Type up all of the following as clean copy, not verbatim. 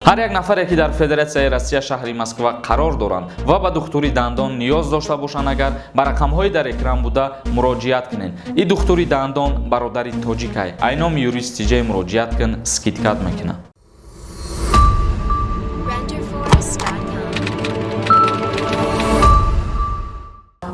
Ҳар як нафаре, ки дар Федератсияи Россия, шаҳри Москва қарор доранд ва ба духтури дандон ниёз дошта бошанд, агар ба рақамҳои дар экран буда муроҷиат кунед. И духтури дандон бародари тоҷикай. Ай номи Юрист Тиҷай муроҷиат кун, скидка т мекунад. Renderforest.com.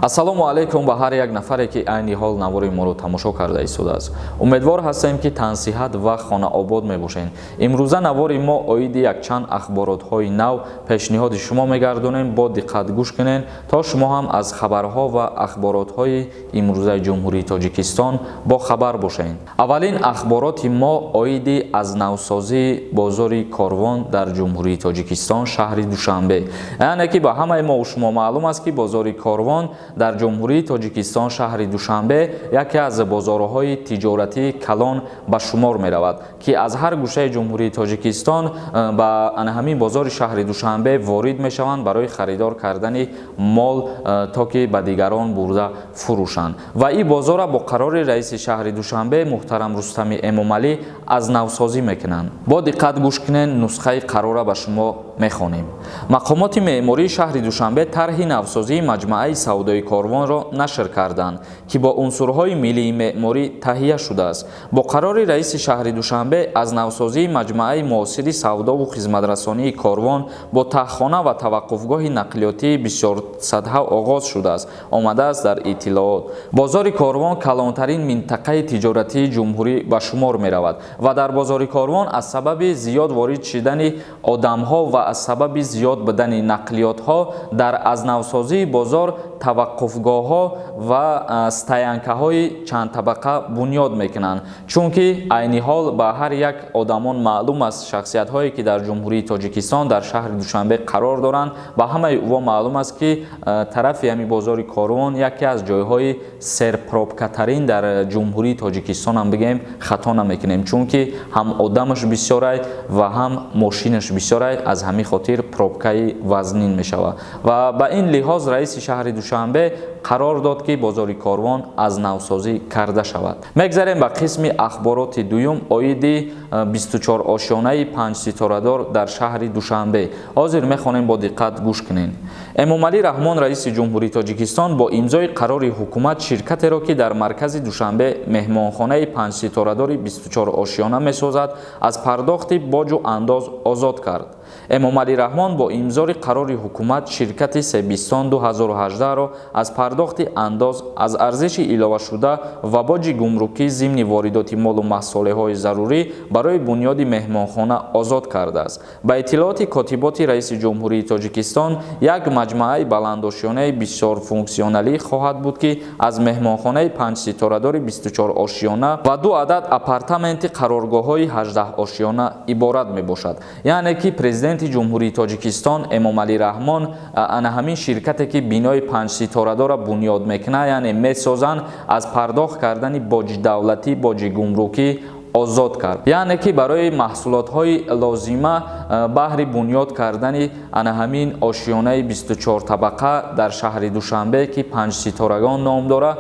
Ассалому алайкум ба ҳар як нафаре, ки айни ҳол навори моро тамошо карда истодааст. Умедвор ҳастем, ки тансиҳат ва хонаобод мебошед. Имрӯза навори мо оиди якчанд ахборотҳои нав пешниҳоди шумо мегардонем. Бо диққат гӯш кунед, то шумо ҳам аз хабарҳо ва ахборотҳои имрӯзаи Ҷумҳурии Тоҷикистон бохабар бошед. Аввалин ахбороти мо оиди аз навсозии бозори Корвон дар Ҷумҳурии Тоҷикистон, шаҳри Душанбе. Яъне ки ба ҳамаи мо шумо маълум аст, ки бозори Корвон дар Ҷумҳурии Тоҷикистон, шаҳри Душанбе яке аз бозорҳои тиҷоратии калон ба шумор меравад, ки аз ҳар гӯшаи Ҷумҳурии Тоҷикистон ба ана ҳамин бозори шаҳри Душанбе ворид мешаванд барои харидор кардани мол, то ки ба дигарон бурда фурӯшанд. Ва ин бозора бо қарори раиси шаҳри Душанбе муҳтарам Рустами Эмомалӣ аз навсозӣ мекунанд. Бо диққат гӯш кунед, нусхаи қарора ба шумо мехонем. Мақомоти меъмории шаҳри Душанбе тарҳи навсозии маҷмӯаи савдои Корвонро нашр карданд, ки бо унсурҳои миллии меъморӣ таҳия шудааст. Бо қарори раиси шаҳри Душанбе аз навсозии маҷмӯаи муосири савдову хизматрасонии Корвон бо таҳхона ва таваққуфгоҳи нақлиётии бисёрсатҳа оғоз шудааст, омадааст дар иттилоот. Бозори Корвон калонтарин минтақаи тиҷоратии ҷумҳурӣ ба шумор меравад ва дар бозори Корвон аз сабаби зиёд ворид шидани одамҳо ва аз сабаби зиёд будани нақлиётҳо дар аз навсозии бозор таваққуфгоҳҳо ва стоянкаҳои чандтабақа бунёд мекунанд. Чунки айни ҳол ба ҳар як одамон маълум аст, шахсиятҳое, ки дар Ҷумҳурии Тоҷикистон, дар шаҳри Душанбе қарор доранд, ба ҳамаи ӯ маълум аст, ки тарафи ҳамин бозори Корвон яке аз ҷойҳои серпробкатарин дар Ҷумҳурии Тоҷикистон ҳам бигем, хато намекунем, чунки ҳам одамаш бисёрай ва ҳам мошинаш бисёрай. Аз ҳамин хотир пробкаи вазнин мешавад. Ва ба ин лиҳоз раиси шаҳри Душанбе қарор дод, ки бозори Корвон аз навсозӣ карда шавад. Мегзарем ба қисми ахбороти дуюм оиди 24 ошёнаи панҷситорадор дар шаҳри Душанбе. Ҳозир мехонем, бо диққат гӯш кунед. Эмомалӣ Раҳмон, раиси Ҷумҳурии Тоҷикистон, бо имзои қарори ҳукумат ширкатеро, ки дар маркази Душанбе меҳмонхонаи панҷситорадори 24 ошёна месозад, аз пардохти боҷу андоз озод кард. Эмомалӣ Раҳмон бо имзори қарори ҳукумат ширкати Себистон 2018-ро аз пардохти андоз аз арзиши иловашуда ва боҷи гумрукӣ зимни воридоти молу маҳсулеҳои зарурӣ барои бунёди меҳмонхона озод кардааст. Ба иттилооти котиботи раиси Ҷумҳурии Тоҷикистон, як маҷмӯаи баландошёнаи бисёрфунксионалӣ хоҳад буд, ки аз меҳмонхонаи панҷситорадори 24 ошёна ва ду адад апартаменти қароргоҳҳои 18 ошёна иборат мебошад. Яъне ки президенти Ҷумҳурии Тоҷикистон Эмомалӣ Раҳмон ана ҳамин ширкате, ки бинои панҷситорадора бунёд мекунад, яъне месозанд, аз пардохт кардани боҷи давлатӣ, боҷи гумрукӣ озод кард. Яъне ки барои маҳсулотҳои лозима баҳри бунёд кардани ана ҳамин ошёнаи 24 табақа дар шаҳри Душанбе, ки панҷситорагон ном дора,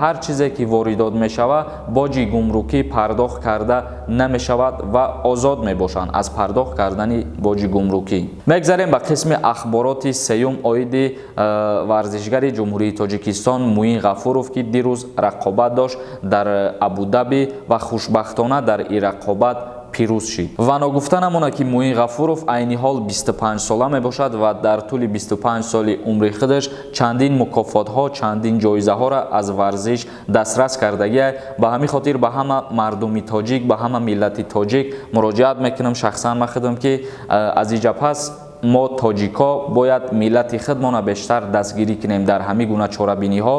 ҳар чизе ки воридот мешавад, боҷи гумрукӣ пардохт карда намешавад ва озод мебошанд аз пардохт кардани боҷи гумрукӣ. Мегзарем ба қисми ахбороти сеюм оиди варзишгари Ҷумҳурии Тоҷикистон Муин Ғафуров, ки дирӯз рақобат дошт дар Абудаби ва хушбахтона дар ин рақобат пирӯз шид. Ва ногуфта намонад, ки Муин Ғафуров айни ҳол 25 сола мебошад ва дар тӯли 25 соли умри худаш чандин мукофотҳо, чандин ҷоизаҳоро аз варзиш дастрас кардагия. Ба ҳамин хотир ба ҳама мардуми тоҷик, ба ҳама миллати тоҷик муроҷиат мекунам шахсан ман худам, ки аз иҷа пас мо, тоҷикҳо, бояд миллати худмона бештар дастгирӣ кунем дар ҳамин гуна чорабиниҳо,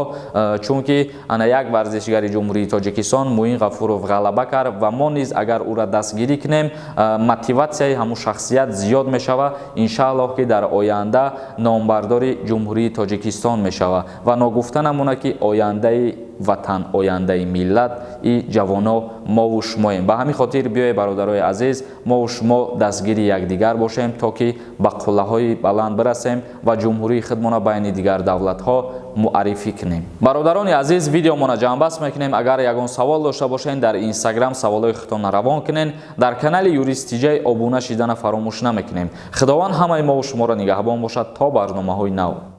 чунки ана як варзишгари Ҷумҳурии Тоҷикистон Муин Ғафуров ғалаба кард ва мо низ агар ӯра дастгирӣ кунем, мотиватсияи ҳамун шахсият зиёд мешавад. Иншааллоҳ, ки дар оянда номбардори Ҷумҳурии Тоҷикистон мешавад. Ва ногуфта намонад, ки ояндаи ватан, ояндаи миллат и ҷавоно мову шумоем. Ба ҳамин хотир биёед, бародарои азиз, мову шумо дастгири якдигар бошем, то ки ба қуллаҳои баланд бирасем ва ҷумҳурии худмона байни дигар давлатҳо муаррифӣ кунем. Бародарони азиз, видеомона ҷамъбаст мекунем. Агар ягон савол дошта бошед, дар Инстаграм саволҳои худтонро равон кунед. Дар канали Юрист Тиҷай обуна шидана фаромӯш намекунем. Худованд ҳамаи мову шуморо нигаҳбон бошад то барномаҳои нав.